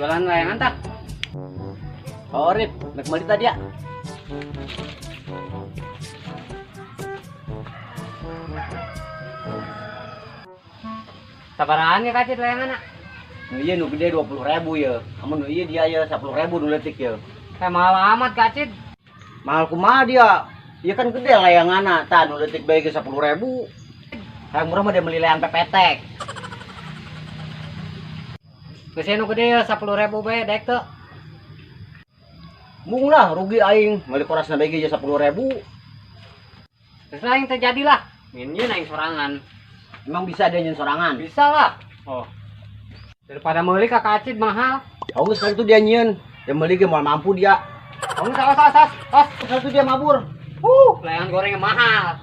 Jualan layangan tak? Oh, Rip, nek meuli tadi ya. Sabarahan ya kacit layangan nak? Nu ieu nu gede 20.000 ya. Amun nu ieu dia ya 10.000 nu leutik ya. Kayak mahal amat kacit. Mahal kumaha dia? Ieu kan gede layanganna, tah nu leutik bae ge 10.000. Hayang murah mah dia beli layang pepetek. Geus nu gede ya 10.000 bae daek teu. Mung lah rugi aing, meuli korasna bae ge 10.000. Geus lah aing teu jadilah. Nyeun aing sorangan. Emang bisa dia nyeun sorangan? Bisa lah. Oh. Daripada meuli ka kacit mahal. Oh, geus kali itu dia nyieun. Dia meuli ge moal mampu dia. Oh, geus awas awas awas. Kali itu dia mabur. Layangan gorengnya mahal.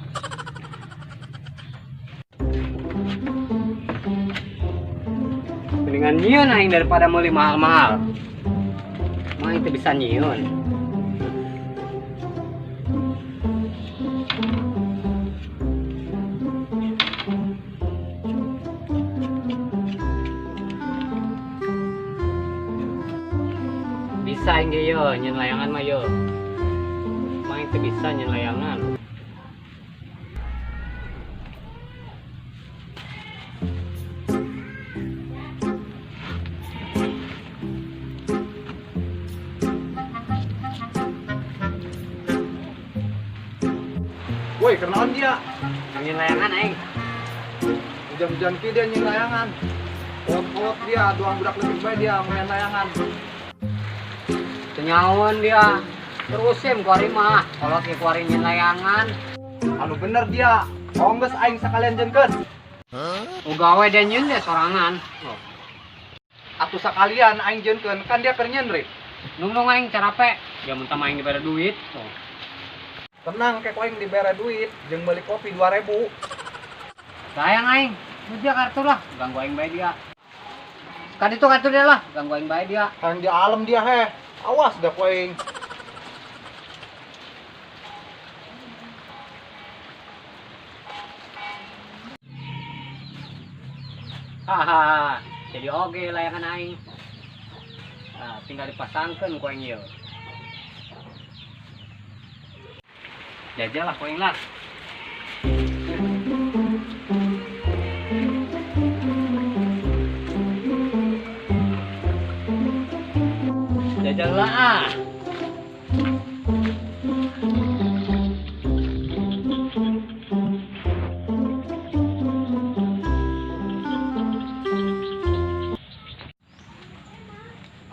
Mendingan nyieun aing daripada meuli mahal-mahal. Mah itu bisa nyieun. Bisa aing ge yo nyieun layangan mah yo. Mah itu bisa nyieun layangan. Woi, kenalan dia. Nyieun layangan aing. Hujan-hujan ki dia nyieun layangan. Kolot-kolot dia, doang budak leutik bae dia main layangan. Tenyawan dia. Terusin kuari mah, kolot ge kuari nyieun layangan. Anu bener dia. Oh geus aing sakalian jengkeun. Uga we dia nyieun dia sorangan. Oh. Atuh sakalian aing jengkeun, kan dia keur nyieun, Rip. Nung-nung aing carape, dia mun tah aing dibere duit. Oh. Tenang kek aing dibere duit jeung meuli kopi 2.000. Sayang aing, nu dia kartu lah, ganggu aing bae dia. Kan itu kartu dia lah, ganggu aing bae dia. Kan di alam dia heh. Awas dah ku aing. Haha, jadi oge layangan aing. Nah, tinggal dipasangkeun ku aing ieu. Jajal lah ku aing lah. Jajal lah ah.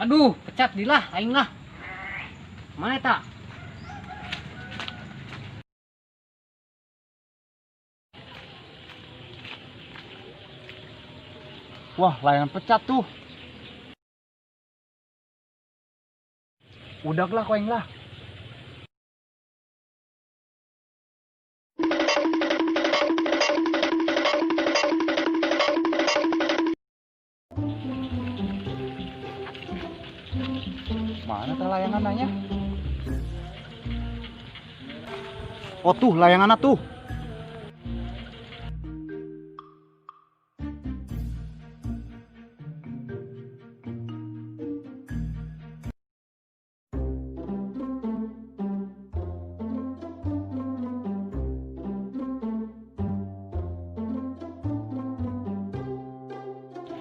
Aduh, pecat dilah aing lah. Mana eta? Wah, layangan pecat tuh. Udah lah koeng lah. Mana tah layangan nanya? Oh tuh layangan tuh.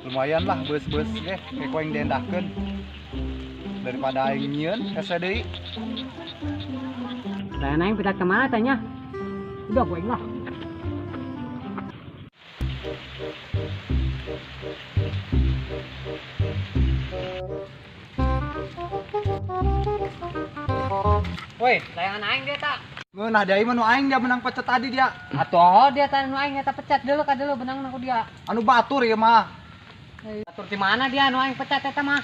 Lumayan lah bus-bus ge kayak ku aing diendahkeun daripada aing nyieun hese deui. Layangan aing pindah ke mana tanya? Udah ku aing lah. Woi, layangan aing dia tak. Ngeunah dia mah nu aing dia menang pecet tadi dia. Atuh dia tadi nu aing eta pecat deuleu ka deuleu benangna ku dia. Anu batur ieu mah. Atur di mana dia nu aing pecat eta mah.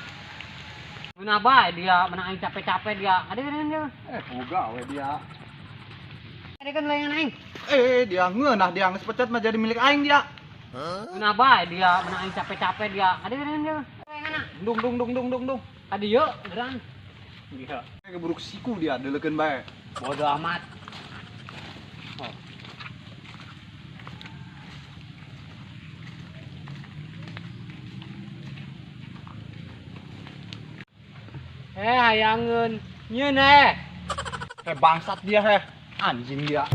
Ngeunah bae dia menang aing capek-capek dia. Ada kan dia. Boga we dia. Ada kan layangan aing. Dia ngeunah dia geus pecat mah jadi milik aing dia. Ngeunah bae dia menang aing capek-capek dia. Ada kan dia. Layangan. Dung dung dung dung dung dung. Adi yeuh geran. Dia. Keburuk siku dia deulekeun bae. Bodoh amat. Oh. Eh, hayangeun. Nyieun eh. Eh, bangsat dia heh. Anjing dia.